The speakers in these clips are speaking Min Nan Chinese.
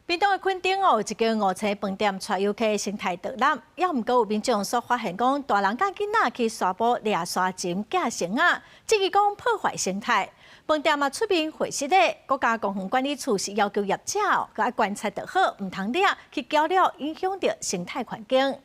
屏東的墾丁哦，有一間五星飯店帶遊客生態導覽，猶毋過有民眾煞發現講，大人佮囡仔去沙埔掠沙蟳、寄生仔，質疑講破壞生態。飯店嘛出面回釋咧，國家公園管理處是要求業者哦，閣愛觀察就好，毋通掠去攪擾影響著生態環境。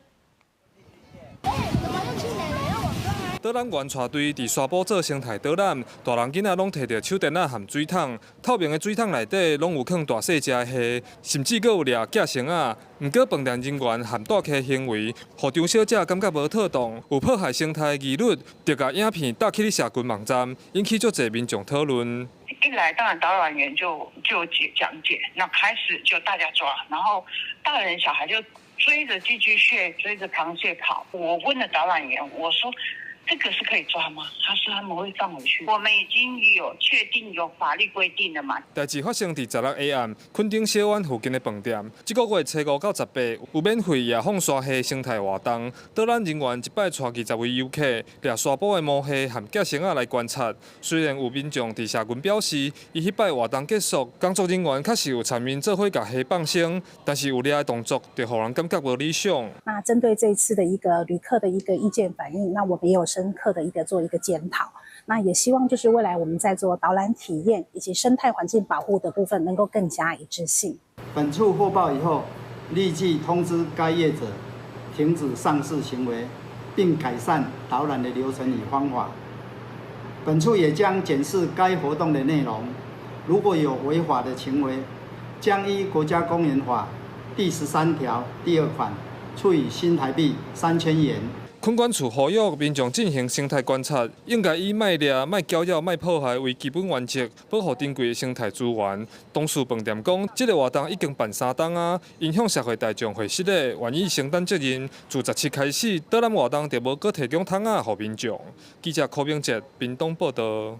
導覽員帶隊佇沙埔做生態導覽，大人囡仔攏提著手電仔和水桶，透明的水桶內底攏有囥大細隻的蝦，甚至閣有掠寄生仔。毋過飯店人員和帶客行為，予張小姐感覺無妥當，有破壞生態疑慮，就共影片貼去社群網站，引起足濟民眾討論。一來當然導覽員就解講解，那開始就大家抓，然後大人小孩就追着寄居蟹、追着螃蟹跑。我問了導覽員，我說，這個是可以抓嗎？他說他們會放回去。我們已經有確定有法律規定了嘛？代誌發生佇16下暗，墾丁小灣附近的飯店，這個月初五到十八有免費野放沙蝦生態活動，導覽人員一擺帶20位遊客掠沙埔的毛蝦和寄生仔來觀察。雖然有民眾佇社群表示，伊彼擺活動結束，工作人員確實有參𪜶做伙共蝦放生，但是有掠的動作，就予人感覺無理想。那針對這次的一個旅客的一個意見反應，那我們也有深刻的一個做一個檢討，那也希望就是未來我們在做導覽體驗以及生態環境保護的部分，能夠更加一致性。本處獲報以後，立即通知該業者停止上述行為，並改善導覽的流程與方法。本處也將檢視該活動的內容，如果有違法的行為，將依國家公園法第13條第2款，處以新台幣3000元。墾管處呼籲民眾進行生態觀察，應該以莫掠、莫攪擾、莫破壞為基本原則，保護珍貴的生態資源。當事飯店講，這個活動已經辦三冬啊，𪜶向社會大眾回釋咧，願意承擔責任。自17開始，導覽活動就無閣提供桶仔予民眾。記者柯明哲，屏東報道。